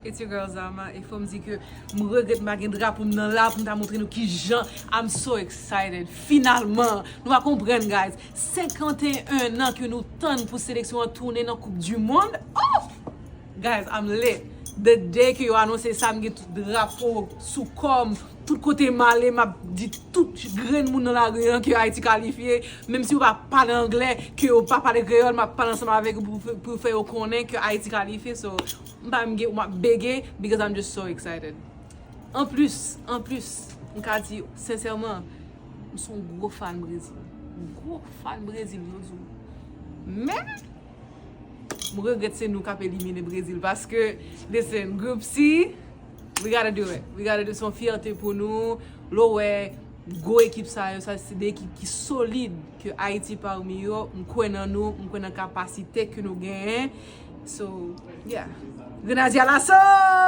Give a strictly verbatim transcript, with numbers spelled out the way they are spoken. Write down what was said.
It's your girl Zama, e fò m di ke m regrèt m pa gen drapo m nan la pou m ta montre nou kijan. I'm so excited. Finalman, nou pa konprann, guys. Senkanteyen an ke nou tann pou seleksyon an tounen nan Koup di Mond. Oh! Guys, I'm lit. The day ke yo anonse sa, m gen tout drapo sou kò m. Tout kote m ale, m ap di tout grenn moun nan lari an ke Ayiti kalifye. Menm si yo pa pale anglè, ke yo pa pale kreyòl, m ap pale ansanm avèk yo pou, pou fè yo konnen ke Ayiti kalifye. So, m pa menm gen, m ap bege because I'm just so excited. Anplis, anplis, m ka di sensèman, m se yon gwo fan Brezil. Gwo fan Brezil, yo di w. Men, m regrèt se nou k ap elimine Brezil paske, listen, Group C, we gotta do it. We gotta do, se yon fyète pou nou. Lè w wè gwo ekip sa yo, sa se de ekip ki solid, ke Ayiti pami yo, m kwè nan nou, m kwè nan kapasite ke nou genyen. So, yeah. Grenadye a laso!